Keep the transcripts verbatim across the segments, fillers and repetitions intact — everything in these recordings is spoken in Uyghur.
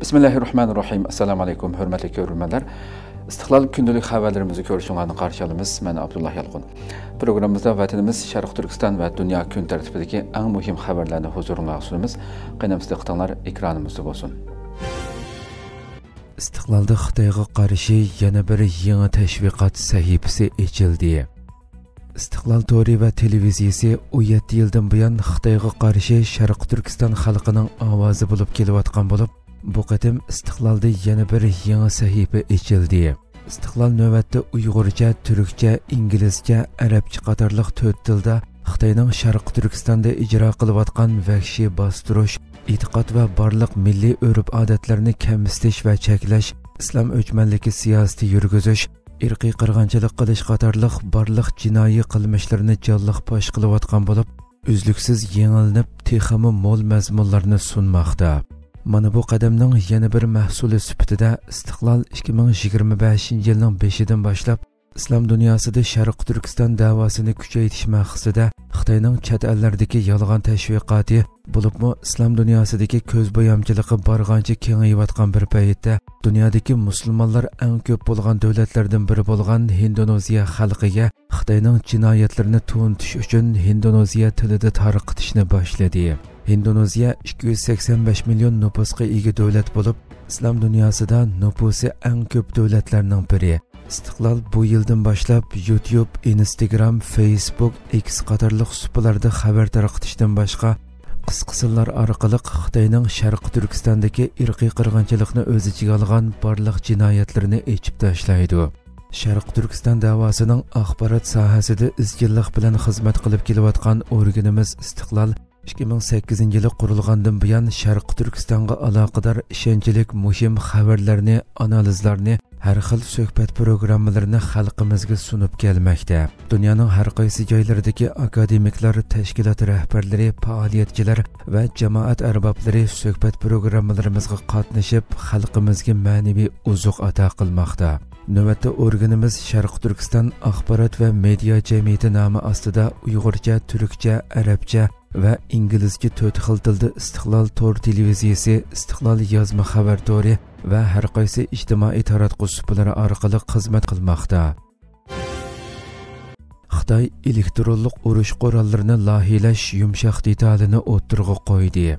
بىسمىللاھىررەھمانىررەھىم. ئەسسالامۇ ئەلەيكۇم، ھۆرمەتلىك كۆرۈرمەنلەر. ئىستىقلال كۈندىلىك خەۋەرلىرىمىزنى كۆرۈشۈڭلارنى قارشى ئالىمىز. مەن ئابدۇللا يالقۇن. پروگراممىمىزدا ۋەتىنىمىز، شەرقىي تۈركىستان ۋە دۇنيا كۈن تەرتىپىدىكى ئەڭ مۇھىم خەۋەرلەرنى ھۇزۇرۇڭلارغا سۇنىمىز. قېنى، دىققىتىڭلار ئېكرانىمىزدا بولسۇن. ئىستىقلالدا خىتايغا قارشى يەنە بىر يېڭى تەشۋىقات سەھىپىسى ئېچىلدى. ئىستىقلال تورى ۋە تېلېۋىزىيىسى ئون يەتتە يىلدىن بۇيان خىتايغا قارشى شەرقىي تۈركىستان خەلقىنىڭ ئاۋازى بولۇپ كېلىۋاتقان بولۇپ، بۇ قېتىم ئىستىقلالدا يەنە بىر يېڭى سەھىپە ئېچىلدى. ئىستىقلال نۆۋەتتە ئۇيغۇرچە، تۈركچە، ئىنگلىزچە، ئەرەبچە قاتارلىق تۆت تىلدا خىتاينىڭ شەرقىي تۈركىستاندا ئىجرا قىلىۋاتقان ۋەھشىي باستۇرۇش، ئېتىقاد ۋە بارلىق مىللىي ئۆرپ-ئادەتلەرنى كەمسىتىش ۋە چەكلەش، ئىسلام ئۆچمەنلىكى سىياسىتى يۈرگۈزۈش، ئىرقىي قىرغىنچىلىق قىلىش قاتارلىق بارلىق جىنايى قىلمىشلىرىنى جانلىق پاش قىلىۋاتقان بولۇپ، ئۈزلۈكسىز يېڭىلىنىپ، تېخىمۇ مول مەزمۇنلارنى سۇنماقتا. مانا بۇ قەدەمنىڭ يەنە بىر مەھسۇلى سۈپىتىدە، ئىستىقلال ئىككى مىڭ يىگىرمە بەشىنچى يىلنىڭ بېشىدىن باشلاپ ئىسلام دۇنياسىدا شەرقىي تۈركىستان دەۋاسىنى كۈچەيتىش مەقسىتىدە خىتاينىڭ چەت ئەللەردىكى يالغان تەشۋىقاتى، بولۇپمۇ ئىسلام دۇنياسىدىكى كۆز بويامچىلىقى بارغانچە كېڭىيىۋاتقان بىر پەيتتە، دۇنيادىكى مۇسۇلمانلار ئەڭ كۆپ بولغان دۆلەتلەردىن بىرى بولغان ھىندونېزىيە خەلقىگە خىتاينىڭ جىنايەتلىرىنى تونۇتۇش ئۈچۈن ھىندونېزىيە تىلىدا تارقىتىشنى باشلىدى. ھىندونېزىيە ئىككى يۈز سەكسەن بەش مىليون نوپۇسقا ئىگە دۆلەت بولۇپ، ئىسلام دۇنياسىدا نوپۇسى ئەڭ كۆپ دۆلەتلەرنىڭ بىرى. ئىستىقلال بۇ يىلدىن باشلاپ يۇتيۇب، ئىنستاگرام، فېيسبۇك، ئېكس قاتارلىق سۇپىلاردا خەۋەر تارقىتىشتىن باشقا، قىسقا سانلار ئارقىلىق خىتاينىڭ شەرقىي تۈركىستاندىكى ئىرقىي قىرغىنچىلىقنى ئۆز ئىچىگە ئالغان بارلىق جىنايەتلىرىنى ئېچىپ تاشلايدۇ. شەرقىي تۈركىستان دەۋاسىنىڭ ئاخبارات ساھەسىدە ئىزچىللىق بىلەن خىزمەت قىلىپ كېلىۋاتقان ئورگىنىمىز ئىستىقلال ئىككى مىڭ سەككىزىنچى يىلى قۇرۇلغاندىن بۇيان، شەرقىي تۈركىستانغا ئالاقىدار ئىشەنچلىك مۇھىم خەۋەرلەرنى، ئانالىزلارنى، ھەر خىل سۆھبەت پروگراممىلىرىنى خەلقىمىزگە سۇنۇپ كەلمەكتە. دۇنيانىڭ ھەر قايسى جايلىرىدىكى ئاكادېمىكلار، تەشكىلات رەھبەرلىرى، پائالىيەتچىلەر ۋە جامائەت ئەربابلىرى سۆھبەت پروگراممىلىرىمىزغا قاتنىشىپ، خەلقىمىزگە مەنىۋى ئوزۇق ئاتا قىلماقتا. نۆۋەتتە ئورگىنىمىز شەرقىي تۈركىستان ئاخبارات ۋە مېدىيا جەمئىيىتى نامى ئاستىدا ئۇيغۇرچە، تۈركچە، ئەرەبچە ۋە ئىنگلىزچە تۆت خىل تىلدا ئىستىقلال تور تېلېۋىزىيىسى، ئىستىقلال يازما خەۋەر تورى ۋە ھەر قايسى ئىجتىمائىي تاراتقۇ سۇپىلىرى ئارقىلىق خىزمەت قىلماقتا. خىتاي ئېلېكترونلۇق ئۇرۇش قوراللىرىنى لايىھىلەش يۇمشاق دېتالىنى ئوتتۇرىغا قويدى.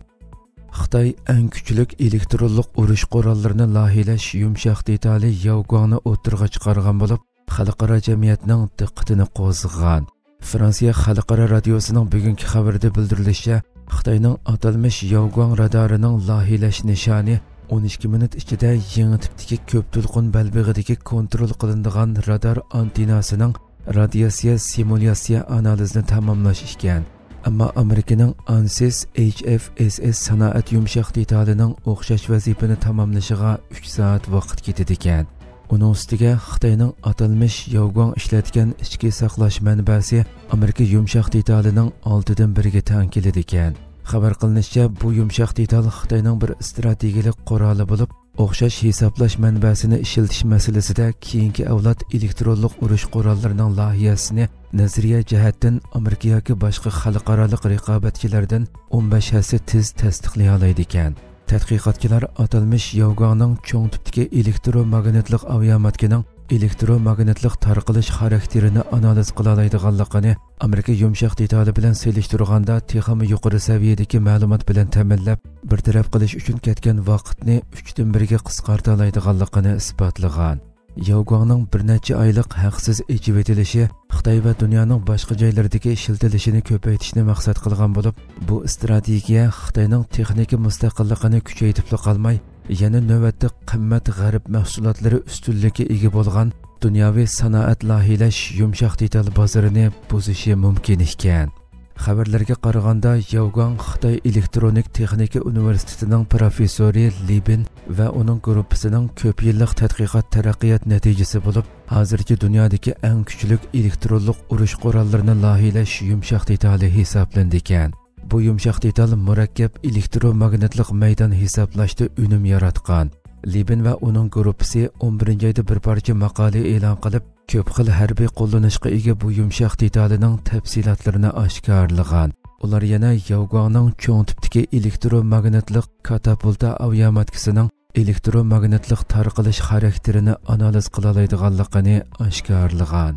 خىتاي ئەڭ كۈچلۈك ئېلېكترونلۇق ئۇرۇش قوراللىرىنى لايىھىلەش يۇمشاق دېتالى ياۋگۇاڭنى ئوتتۇرىغا چىقارغان بولۇپ، خەلقئارا جەمئىيەتنىڭ دىققىتىنى قوزغىغان. فرانسىيە خەلقئارا رادىيوسىنىڭ بۈگۈنكى خەۋىرىدە بىلدۈرۈلۈشىچە، خىتاينىڭ ئاتالمىش ياۋگۇاڭ رادارىنىڭ لايىھىلەش نىشانى ئون ئىككى مىنۇت ئىچىدە يېڭى تىپتىكى كۆپ دولقۇن بەلبېغىدىكى كونترول قىلىنىدىغان رادار ئانتېنناسىنىڭ رادىياتسىيە سىمۇلياتسىيە ئانالىزىنى تاماملاش ئىكەن. ئەمما ئامېرىكىنىڭ ئانسىس ئېچ ئېف ئېس ئېس سانائەت يۇمشاق دېتالىنىڭ ئوخشاش ۋەزىپىنى تاماملىشىغا ئۈچ سائەت ۋاقىت كېتىدىكەن. ئۇنىڭ ئۈستىگە خىتاينىڭ ئاتالمىش ياۋگۇاڭ ئىشلەتكەن ئىچكى ساقلاش مەنبەسى ئامېرىكا يۇمشاق دېتالىنىڭ ئالتىدىن بىرىگە تەڭ كېلىدىكەن. خەۋەر قىلىنىشىچە، بۇ يۇمشاق دېتال خىتاينىڭ بىر ئىستراتېگىيەلىك قورالى بولۇپ، ئوخشاش ھېسابلاش مەنبەسىنى ئىشلىتىش مەسىلىسىدە كېيىنكى ئەۋلاد ئېلېكترونلۇق ئۇرۇش قوراللىرىنىڭ لايىھەسىنى نەزەرىيە جەھەتتىن ئامېرىكا ياكى باشقا خەلقئارالىق رىقابەتچىلەردىن ئون بەش ھەسسە تېز تەستىقلىيالايدىكەن. تەتقىقاتچىلار ئاتالمىش ياۋگۇاڭنىڭ چوڭ تىپتىكى ئېلېكتروماگنىتلىق ئاۋىياماتكىنىڭ ئېلېكتروماگنىتلىق تارقىلىش خاراكتېرىنى ئانالىز قىلالايدىغانلىقىنى، ئامېرىكا يۇمشاق دېتالى بىلەن سېلىشتۇرغاندا تېخىمۇ يۇقىرى سەۋىيەدىكى مەلۇمات بىلەن تەمىنلەپ، بىر تەرەپ قىلىش ئۈچۈن كەتكەن ۋاقىتنى ئۈچتىن بىرگە قىسقارتالايدىغانلىقىنى ئىسپاتلىغان. ياۋگۇاڭنىڭ بىر نەچچە ئايلىق ھەقسىز ئېچىۋېتىلىشى خىتاي ۋە دۇنيانىڭ باشقا جايلىرىدىكى ئىشلىتىلىشىنى كۆپەيتىشنى مەقسەت قىلغان بولۇپ، بۇ ئىستراتېگىيە خىتاينىڭ تېخنىكا مۇستەقىللىقىنى كۈچەيتىپلا قالماي، يەنە نۆۋەتتە قىممەت غەرب مەھسۇلاتلىرى ئۈستۈنلۈكى ئىگە بولغان دۇنياۋى سانائەت لايىھىلەش يۇمشاق دېتال بازىرىنى بۇزۇشى مۇمكىن ئىكەن. خەۋەرلەرگە قارىغاندا، ياۋگۇاڭ خىتاي ئېلېكترونىك تېخنىكا ئۇنىۋېرسىتېتىنىڭ پروفېسسورى لى بىن ۋە ئۇنىڭ گۇرۇپپىسىنىڭ كۆپ يىللىق تەتقىقات تەرەققىيات نەتىجىسى بولۇپ، ھازىرچە دۇنيادىكى ئەڭ كۈچلۈك ئېلېكترونلۇق ئۇرۇش قوراللىرىنى لايىھىلەش يۇمشاق دېتالى ھېسابلىنىدىكەن. بۇ يۇمشاق دېتال مۇرەككەپ ئېلېكتروماگنىتلىق مەيدان ھېسابلاشتا ئۈنۈم ياراتقان. لى بىن ۋە ئۇنىڭ گۇرۇپپىسى ئون بىرىنچى ئايدا بىر پارچە ماقالە ئېلان قىلىپ، كۆپ خىل ھەربىي قوللىنىشقا ئىگە بۇ يۇمشاق دېتالىنىڭ تەپسىلاتلىرىنى ئاشكارىلىغان. ئۇلار يەنە ياۋگۇاڭنىڭ چوڭ تىپتىكى ئېلېكتروماگنىتلىق كاتاپۇلتا ئاۋىياماتكىسىنىڭ ئېلېكتروماگنىتلىق تارقىلىش خاراكتېرىنى ئانالىز قىلالايدىغانلىقىنى ئاشكارىلىغان.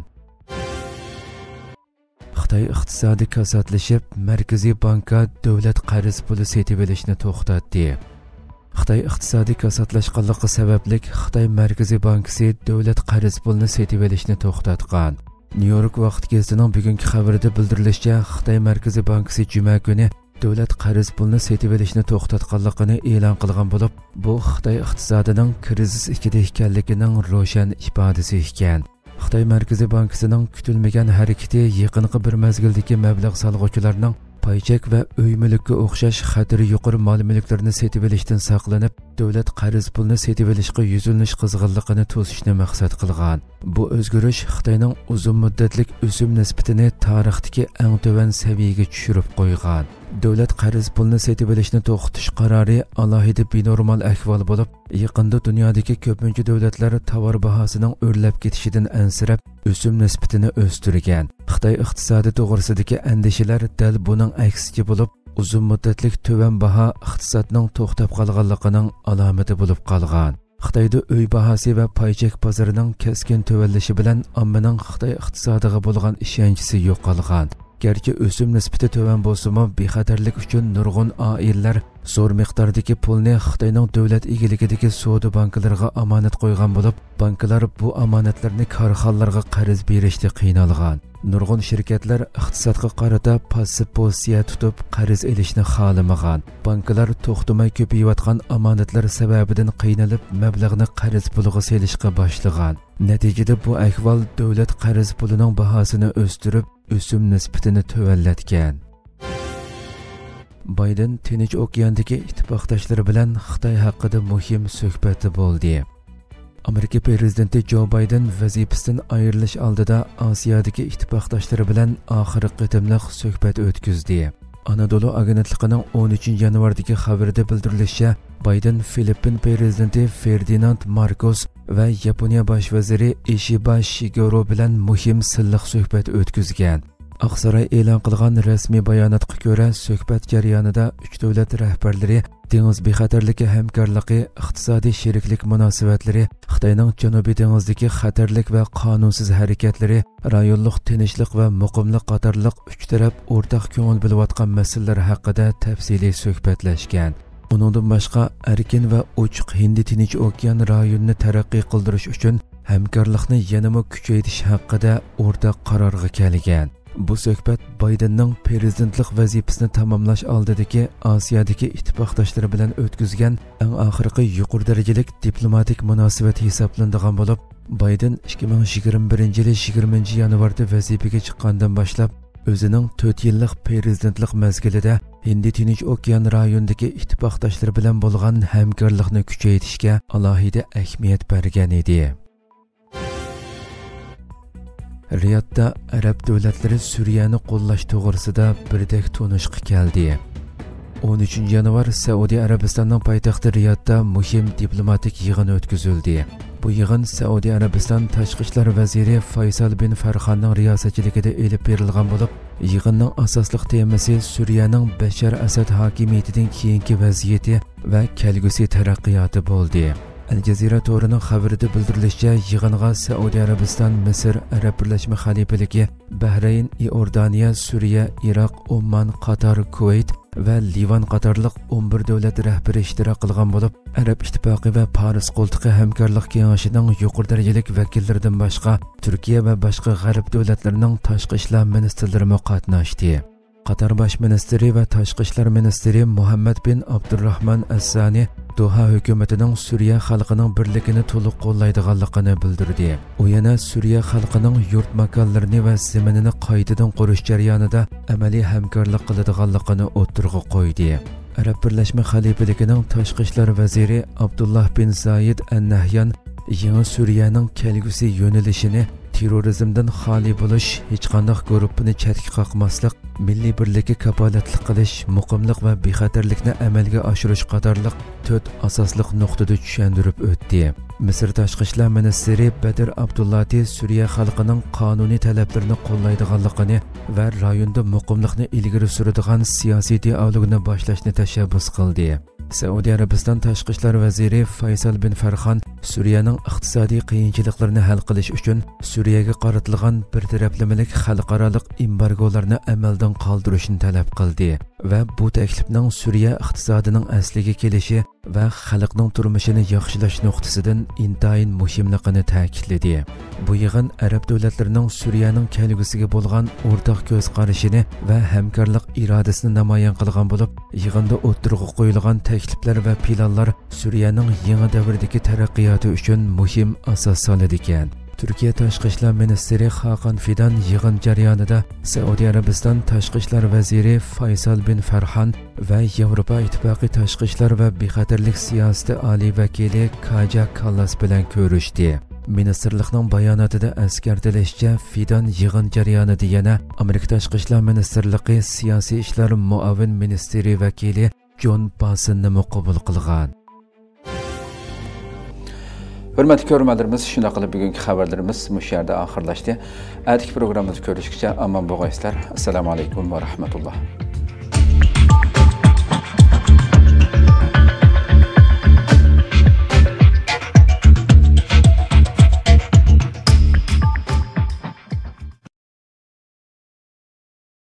خىتاي ئىقتىسادى كاساتلىشىپ، مەركىزىي بانكا دۆلەت قەرز پۇلى سېتىۋېلىشنى توختاتتى. خىتاي ئىقتىسادى كاساتلاشقانلىقى سەۋەبلىك، خىتاي مەركىزىي بانكىسى دۆلەت قەرز پۇلىنى سېتىۋېلىشنى توختاتقان. نيۇ يورك ۋاقىت گېزىتىنىڭ بۈگۈنكى خەۋىرىدە بىلدۈرۈلۈشىچە، خىتاي مەركىزىي بانكىسى جۈمە كۈنى دۆلەت قەرز پۇلىنى سېتىۋېلىشنى توختاتقانلىقىنى ئېلان قىلغان بولۇپ، بۇ خىتاي ئىقتىسادىنىڭ كىرىزىس ئىچىدە ئىكەنلىكىنىڭ روشەن ئىپادىسى ئىكەن. خىتاي مەركىزىي بانكىسىنىڭ كۈتۈلمىگەن ھەرىكىتى يېقىنقى بىر مەزگىلدىكى مەبلەغ سالغۇچىلارنىڭ پاي چەك ۋە ئۆي مۈلۈككە ئوخشاش خەتىرى يۇقىرى مال مۈلۈكلىرىنى سېتىۋېلىشتىن ساقلىنىپ، دۆلەت قەرز پۇلىنى سېتىۋېلىشقا يۈزلىنىش قىزغىنلىقىنى توسۇشنى مەقسەت قىلغان. بۇ ئۆزگىرىش خىتاينىڭ ئۇزۇن مۇددەتلىك ئۆسۈم نىسبىتىنى تارىختىكى ئەڭ تۆۋەن سەۋىيەگە چۈشۈرۈپ قويغان. دۆلەت قەرز پۇلىنى سېتىۋېلىشنى توختىتىش قارارى ئالاھىدە بىنورمال ئەھۋال بولۇپ، يېقىندا دۇنيادىكى كۆپىنچە دۆلەتلەر تاۋار باھاسىنىڭ ئۆرلەپ كېتىشىدىن ئەنسىرەپ، ئۆسۈم نىسبىتىنى ئۆستۈرگەن. خىتاي ئىقتىسادى توغرىسىدىكى ئەندىشىلەر دەل بۇنىڭ ئەكسىچە بولۇپ، ئۇزۇن مۇددەتلىك تۆۋەن باھا ئىقتىسادنىڭ توختاپ قالغانلىقىنىڭ ئالامىتى بولۇپ قالغان. خىتايدا ئۆي باھاسى ۋە پاي چەك بازىرىنىڭ كەسكىن تۆۋەنلىشى بىلەن ئاممىنىڭ خىتاي ئىقتىسادىغا بولغان ئىشەنچىسى يوقالغان. گەرچە ئۆسۈم نىسبىتى تۆۋەن بولسىمۇ، بىخەتەرلىك ئۈچۈن نۇرغۇن ئائىلىلەر زور مىقداردىكى پۇلنى خىتاينىڭ دۆلەت ئىگىلىكىدىكى سودا بانكىلىرىغا ئامانەت قويغان بولۇپ، بانكىلار بۇ ئامانەتلەرنى كارخانىلارغا قەرز بېرىشتە قىينالغان. نۇرغۇن شىركەتلەر ئىقتىسادقا قارىتا پاسسىپ پوزىتسىيە تۇتۇپ، قەرز ئېلىشنى خالىمىغان. بانكىلار توختىماي كۆپىيىۋاتقان ئامانەتلەر سەۋەبىدىن قىينىلىپ، مەبلەغنى قەرز پۇلىغا سېلىشقا باشلىغان. نەتىجىدە، بۇ ئەھۋال دۆلەت قەرز پۇلىنىڭ باھاسىنى ئۆستۈرۈپ، ئۆسۈم نىسبىتىنى تۆۋەنلەتكەن. بايدېن تىنچ ئوكياندىكى ئىتتىپاقداشلىرى بىلەن خىتاي ھەققىدە مۇھىم سۆھبەتتە بولدى. ئامېرىكا پىرېزىدېنتى جو بايدېن ۋەزىپىسىدىن ئايرىلىش ئالدىدا ئاسىيادىكى ئىتتىپاقداشلىرى بىلەن ئاخىرقى قېتىملىق سۆھبەت ئۆتكۈزدى. ئانادولۇ ئاگېنتلىقىنىڭ ئون ئۈچىنچى يانۋاردىكى خەۋىرىدە بىلدۈرۈلۈشىچە، بايدېن فىلىپپىن پىرېزىدېنتى فېردىناند ماركوس ۋە ياپونىيە باش ۋەزىرى ئىشىبا شىگېرو بىلەن مۇھىم سىرلىق سۆھبەت ئۆتكۈزگەن. ئاقساراي ئېلان قىلغان رەسمىي باياناتقا كۆرە، سۆھبەت جەريانىدا ئۈچ دۆلەت رەھبەرلىرى دېڭىز بىخەتەرلىكى ھەمكارلىقى، ئىقتىسادىي شېرىكلىك مۇناسىۋەتلىرى، خىتاينىڭ جەنۇبىي دېڭىزدىكى خەتەرلىك ۋە قانۇنسىز ھەرىكەتلىرى، رايونلۇق تىنچلىق ۋە مۇقىملىق قاتارلىق ئۈچ تەرەپ ئورتاق كۆڭۈل بۆلۈۋاتقان مەسىلىلەر ھەققىدە تەپسىلىي سۆھبەتلەشكەن. ئۇنىڭدىن باشقا، ئەركىن ۋە ئوچۇق ھىندى تىنچ ئوكيان رايونىنى تەرەققىي قىلدۇرۇش ئۈچۈن ھەمكارلىقنى يەنىمۇ كۈچەيتىش ھەققىدە ئورتاق قارارغا كەلگەن. بۇ سۆھبەت بايدېننىڭ پىرېزىدېنتلىق ۋەزىپىسىنى تاماملاش ئالدىدىكى ئاسىيادىكى ئىتتىپاقداشلىرى بىلەن ئۆتكۈزگەن ئەڭ ئاخىرقى يۇقىرى دەرىجىلىك دىپلوماتىك مۇناسىۋەت ھېسابلىنىدىغان بولۇپ، بايدېن ئىككى مىڭ يىگىرمە بىرىنچى يىلى يىگىرمىنچى يانۋاردا ۋەزىپىگە چىققاندىن باشلاپ، ئۆزىنىڭ تۆت يىللىق پىرېزىدېنتلىق مەزگىلىدە ھىندى تىنچ ئوكيان رايونىدىكى ئىتتىپاقداشلىرى بىلەن بولغان ھەمكارلىقنى كۈچەيتىشكە ئالاھىدە ئەھمىيەت بەرگەن ئىدى. رىيادتا ئەرەب دۆلەتلىرى سۈرىيەنى قوللاش توغرىسىدا بىردەك تونۇشقا كەلدى. ئون ئۈچىنچى يانۋار سەئۇدى ئەرەبىستاننىڭ پايتەختى رىيادتا مۇھىم دىپلوماتىك يىغىن ئۆتكۈزۈلدى. بۇ يىغىن سەئۇدى ئەرەبىستان تاشقى ئىشلار ۋەزىرى فايسال بىن فەرخاننىڭ رىياسەتچىلىكىدە ئېلىپ بېرىلغان بولۇپ، يىغىننىڭ ئاساسلىق تېمىسى سۈرىيەنىڭ بەشار ئەسەد ھاكىمىيىتىدىن كېيىنكى ۋەزىيىتى ۋە كەلگۈسى تەرەققىياتى بولدى. ئەل جەزىرە تورىنىڭ خەۋىرىدە بىلدۈرۈلۈشىچە، يىغىنغا سەئۇدى ئەرەبىستان، مىسىر، ئەرەب بىرلەشمە خەلىپىلىكى، بەھرەين، ئىئوردانىيە، سۈرىيە، ئىراق، ئومان، قاتار، كۇۋەيت ۋە لىۋان قاتارلىق ئون بىر دۆلەت رەھبىرى ئىشتىراك قىلغان بولۇپ، ئەرەب ئىتتىپاقى ۋە پارس قولتۇقى ھەمكارلىق كېڭىشىنىڭ يۇقىرى دەرىجىلىك ۋەكىللىرىدىن باشقا، تۈركىيە ۋە باشقا غەرب دۆلەتلىرىنىڭ تاشقى ئىشلار مىنىستىرلىرىمۇ قاتناشتى. قاتار باش مىنىستىرى ۋە تاشقى ئىشلار مىنىستىرى مۇھەممەد بىن ئابدۇرراھمان ئەسسانى دوھا ھۆكۈمىتىنىڭ سۈرىيە خەلقىنىڭ بىرلىكىنى تولۇق قوللايدىغانلىقىنى بىلدۈردى. ئۇ يەنە سۈرىيە خەلقىنىڭ يۇرت ماكانلىرىنى ۋە زېمىنىنى قايتىدىن قۇرۇش جەريانىدا ئەمەلىي ھەمكارلىق قىلىدىغانلىقىنى ئوتتۇرىغا قويدى. ئەرەب بىرلەشمە خەلىپىلىكىنىڭ تاشقى ئىشلار ۋەزىرى ئابدۇللاھ بىن زايىد ئەن نەھيان يېڭى سۈرىيەنىڭ كەلگۈسى يۆنىلىشىنى تېررورىزمدىن خالىي بولۇش، ھېچقانداق گۇرۇپپىنى چەتكە قاقماسلىق، مىللىي بىرلىككە كاپالەتلىك قىلىش، مۇقىملىق ۋە بىخەتەرلىكنى ئەمەلگە ئاشۇرۇش قاتارلىق تۆت ئاساسلىق نۇقتىدا چۈشەندۈرۈپ ئۆتتى. مىسىر تاشقى ئىشلار مىنىستىرى بەدر ئابدۇللاتى سۈرىيە خەلقىنىڭ قانۇنىي تەلەپلىرىنى قوللايدىغانلىقىنى ۋە رايوندا مۇقىملىقنى ئىلگىرى سۈرىدىغان سىياسىي دىئالوگنى باشلاشنى تەشەببۇس قىلدى. سەئۇدى ئەرەبىستان تاشقى ئىشلار ۋەزىرى فەيسال بىن فەرخان سۈرىيەنىڭ ئىقتىسادىي قىيىنچىلىقلىرىنى ھەل قىلىش ئۈچۈن سۈرىيەگە قارىتىلغان بىر تەرەپلىمىلىك خەلقئارالىق ئېمبارگولارنى ئەمەلدىن قالدۇرۇشنى تەلەپ قىلدى ۋە بۇ تەكلىپنىڭ سۈرىيە ئىقتىسادىنىڭ ئەسلىگە كېلىشى ۋە خەلقنىڭ تۇرمۇشىنى ياخشىلاش نۇقتىسىدىن ئىنتايىن مۇھىملىقىنى تەكىتلىدى. بۇ يىغىن ئەرەب دۆلەتلىرىنىڭ سۈرىيەنىڭ كەلگۈسىگە بولغان ئورتاق كۆز قارىشىنى ۋە ھەمكارلىق ئىرادىسىنى نامايان قىلغان بولۇپ، يىغىندا ئوتتۇرىغا قويۇلغان تەكلىپلەر ۋە پىلانلار سۈرىيەنىڭ يېڭى دەۋردىكى تەرەققىياتى ئۈچۈن مۇھىم ئاساس سالىدىكەن. تۈركىيە تاشقى ئىشلار مىنىستىرى خاقان فىدان يىغىن جەريانىدا سەئۇدى ئەرەبىستان تاشقى ئىشلار ۋەزىرى فايسال بىن فەرھان ۋە ياۋروپا ئىتتىپاقى تاشقى ئىشلار ۋە بىخەتەرلىك سىياسىتى ئالىي ۋەكىلى كاجا كاللاس بىلەن كۆرۈشتى. مىنىستىرلىقنىڭ باياناتىدا ئەسكەرتىلىشىچە، فىدان يىغىن جەريانىدا يەنە ئامېرىكا تاشقى ئىشلار مىنىستىرلىقى سىياسىي ئىشلار مۇئاۋىن مىنىستىرى ۋەكىلى جون باسىننىمۇ قوبۇل قىلغان. ھۆرمەتلىك كۆرۈرمەنلىرىمىز، شۇنداق قىلىپ بۈگۈنكى خەۋەرلىرىمىز مۇشۇ يەردە ئاخىرلاشتى. ئەتىكى پروگراممىمىزدا كۆرۈشكىچە ئامان بولغايسىلەر. ئەسسالامۇ ئەلەيكۇم ۋە رەھمەتۇللا.